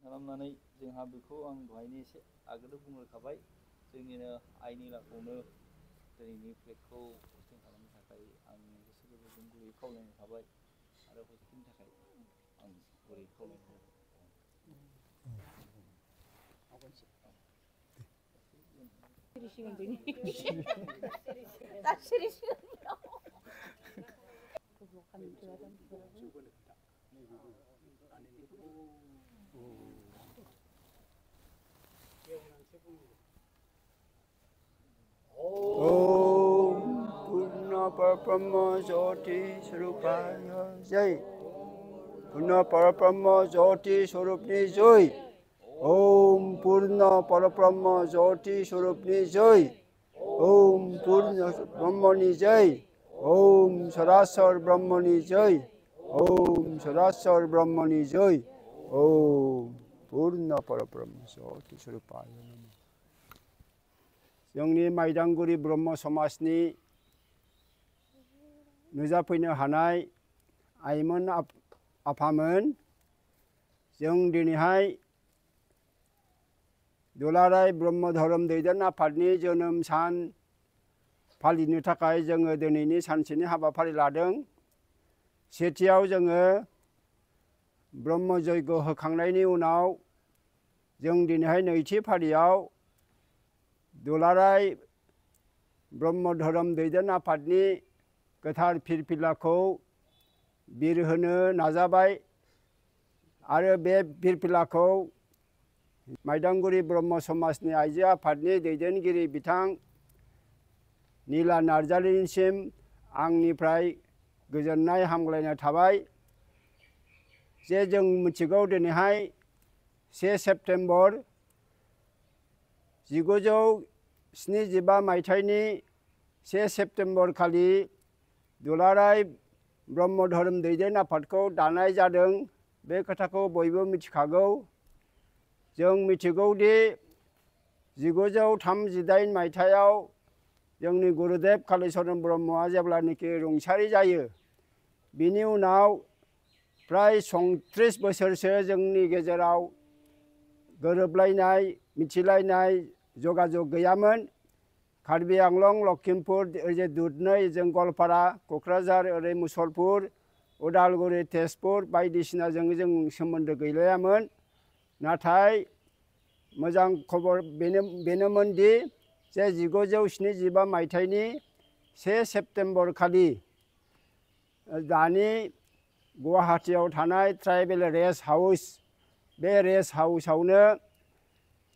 खालामनानै जोंहा बेखौ आं दहायनो एसे आगोलाव बुंलांखाबाय जोंनिनो आइनिलाखौनो दिनैनि फ्लेगखौ हस्टिं खालामनो थाखाय आं गोसो गोरबोजों गुरै खावलायनो थाबाय आरो हस्टिंनि थाखाय आं गुरै खावलायनो जाबाय। पूर्ण परब्रह्म ज्योति स्वरूपाय जय। पूर्ण परब्रह्म ज्योति स्वरूपनि जय। ओम पूर्ण परब्रह्म ज्योति स्वरूपनि जय। ओम पूर्ण ब्रह्मनि जय। ओम सरासर ब्रह्मनि जय। ओम सरासर ब्रह्मनि जय। ओम पूर्ण परब्रह्म ज्योति स्वरूपाय नमः। जोंनि माइदांगुरि ब्रह्म समाजनि नुजाफैनो हानाय आइमोन आफामोन, जों दिनैहाय दुलाराय ब्रह्म धोरोम दैदेन आफादनि जोनोम सान फालिनो थाखाय जोङो दिनैनि सानसेनि हाबाफारि लादों। सेथियाव जोङो ब्रह्म जयग होखांनायनि उनाव जों दिनैहाय नैथि फारियाव दुलाराय ब्रह्म धोरोम दैदेन आफादनि गोथार फिरफिलाखौ बिरहोनो नाजाबाय आरो बे फिरफिलाखौ माइदांगुरि ब्रह्म समाजनि आइजो आफादनि दैदेनगिरि बिथां नीला नार्जारिनिसिम आंनिफ्राय गोजोननाय हामग्लायनाय थाबाय जे जों मिथिगौ दिनैहाय 1 सेप्तेम्बर 1975 मायथाइनि 1 सेप्तेम्बर खालि दुलाराय ब्रह्म धोरोम दैदेन आफादखौ दानाय जादों। बे खोथाखौ बयबो मिथिखागौ। जों मिथिगौदि 1938 मायथाइयाव जोंनि गुरुदेव कालीचरण ब्रह्मआ जेब्लानाखि रुंसारि जायो, बिनि उनाव फ्राय 34 बोसोरसो जोंनि गेजेराव गोरोबलायनाय मिथिलायनाय जगाजग गैयामोन। कार्बि आंलं, लखिमपुर, ओरै दुधनৈ, जों गवालपारा, क'क्राझार, ओरै मुसलपुर, उदालगुरि, तेजपुर बायदिसिनाजों जों सोमोन्दो गैलायामोन। नाथाय मोजां खबर बेनोमोनदि जे 1975 मायथाइनि 1 सेप्तेम्बर खालि दानि गुवाहाटीयाव थानाय ट्राइबेल रेस्ट हाउस, बे रेस्ट हाउसआवनो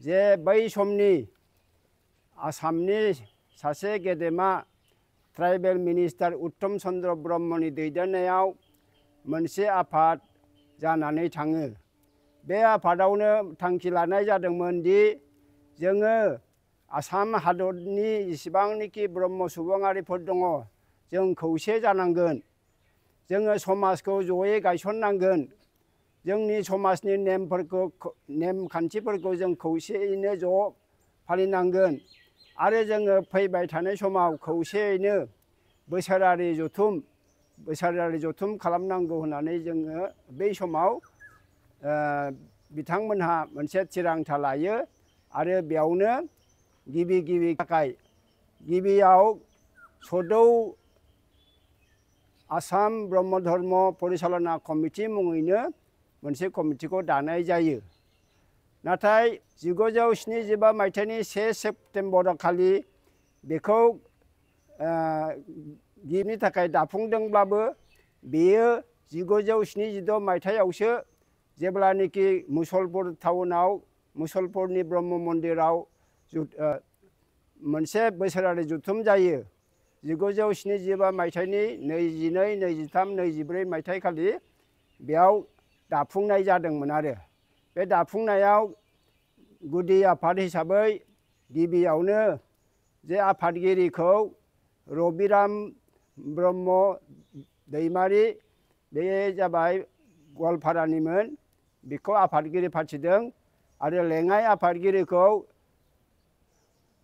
जे बै समनि आसामनि सासे गेदेमा ट्राइबेल मिनिस्टार उत्तम चन्द्र ब्रह्मनि दैदेननायाव मोनसे आफाद जानानै थाङो। बे आफादावनो थांखि लानाय जादोंमोन दि जोङो आसाम हादरनि जेसेबांनाखि ब्रह्म सुबुंआरिफोर दङ, जों खौसे जानांगोन। जोङो समाजखौ जयै गायसननांगोन। जोंनि समाजनि नेमखान्थिफोरखौ जों खौसेयैनो ज' फालिनांगोन आरो जोङो फैबाय थानाय समाव खौसेयैनो बोसोरारि जथुम खालामनांगौ होननानै जोङो बै समाव बिथांमोनहा मोनसे थिरांथा लायो आरो बेयावनो गिबियाव सदौ आसाम ब्रह्म धर्म परिचालना कमिटि मुङैनो मोनसे कमिटिखौ दानाय जायो। नाथाय 1975 मायथाइनि 1 सेप्तेम्बर खालि बेखौ गिबिनि थाखाय दाफुंदोंब्लाबो बेयो 1976 मायथाइयावसो जेब्लानाखि मुसलपुर टाउनाव मुसलपुरनि ब्रह्म मन्दिराव मोनसे बोसोरारि जथुम जायो। 1975 मायथाइनि 22, 23, 24 मायथाइखालि बेयाव दाफुंनाय जादोंमोन आरो बे दाफुंनायाव गुदि आफाद हिसाबै गिबियावनो जे आफादगिरिखौ रबिराम ब्रह्म दैमारि, बे जाबाय गवालपारानिमोन, बेखौ आफादगिरि फाथिदों आरो लेङाइ आफादगिरिखौ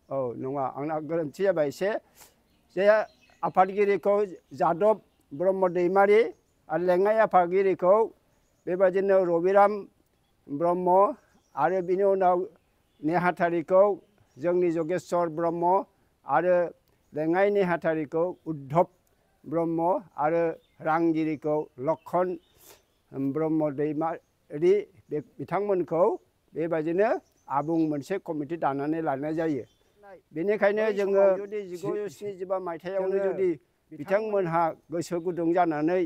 नङा आंना गोरोन्थि जाबाय एसे, जे आफादगिरिखौ जादब ब्रह्म दैमारि आरो लेङाइ आफादगिरिखौ बेबायदिनो रबिराम ब्रह्म आरो बिनि उनाव नेहाथारिखौ जोंनि जगेश्वर ब्रह्म आरो लेङाइ नेहाथारिखौ उद्धब ब्रह्म आरो रांगिरिखौ लक्षन ब्रह्म दैमारि बिथांमोनखौ बेबायदिनो आबुं मोनसे कमिटि दानानै लानाय जायो। बेनिखायनो जोङो जुदि 1975 मायथाइयावनो जुदि बिथांमोनहा गोसो गुदुं जानानै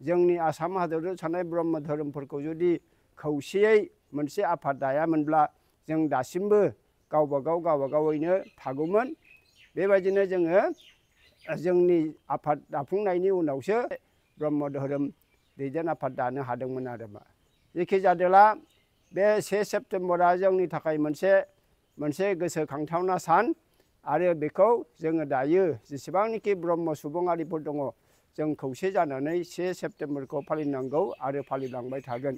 जोंनि आसाम हादराव थानाय ब्रह्म धोरोमफोरखौ जुदि खौसेयै मोनसे आफाद दायामोनब्ला जों दासिमबो गावबागावैनो थागौमोन। बेबायदिनो जोङो जोंनि आफाद दाफुंनायनि उनावसो ब्रह्म धोरोम दैदेन आफाद दानो हादोंमोन आरो मा। जेखि जादोला बे 1 सेप्तेम्बरा जोंनि थाखाय मोनसे गोसोखांथावना सान आरो बेखौ जोङो दायो जेसेबांनाखि ब्रह्म सुबुंआरिफोर दङ जों खौसे जानानै 1 सेप्तेम्बरखौ फालिनांगौ आरो फालिलांबाय थागोन।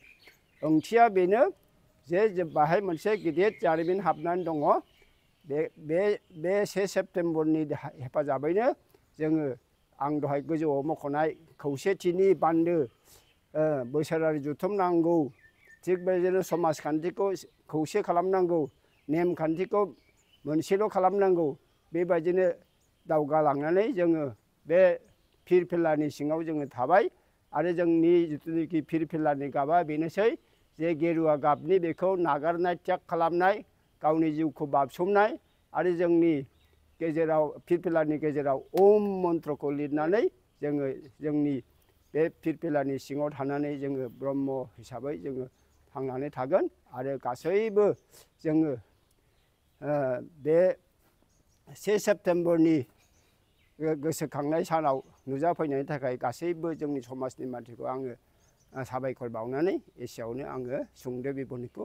ओंथिया बेनो जे बाहाय मोनसे गिदिर जारिमिन हाबनानै दङ। बे 1 सेप्तेम्बरनि हेफाजाबैनो जोङो आं दहाय गोजौआव मख'नाय खौसेथिनि बान्दो बोसोरारि जथुम नांगौ, थिग बेबायदिनो समाजखान्थिखौ खौसे खालामनांगौ, नेमखान्थिखौ मोनसेल' खालामनांगौ, बेबायदिनो दावगालांनानै जोङो बे फिरफिलानि सिङाव जोङो थाबाय आरो जोंनि जिथुनाखि फिरफिलानि गाबा बेनोसै जे गेरुवा गाबनि बेखौ नागारनाय त्याग खालामनाय, गावनि जिउखौ बाबसोमनाय आरो जोंनि गेजेराव फिरफिलानि गेजेराव ओम मन्त्रखौ लिरनानै जोङो जोंनि बे फिरफिलानि सिङाव थानानै जोङो ब्रह्म हिसाबै जोङो थांनानै थागोन आरो गासैबो जोङो बे 1 सेप्तेम्बरनि गोसोखांनाय सानाव नुजाफैनायनि थाखाय गासैबो जोंनि समाजनि मानसिखौ आङो साबायखर बावनानै एसेयावनो आङो सुंद' बिबुंथिखौ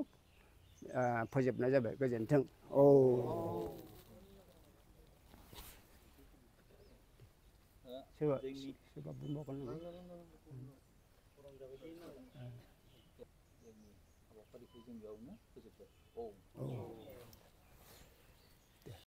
फोजोबनाय जाबाय। गोजोन्थों। जोंनि हाबाफारिखौ जों बेयावनो फोजोबबाय।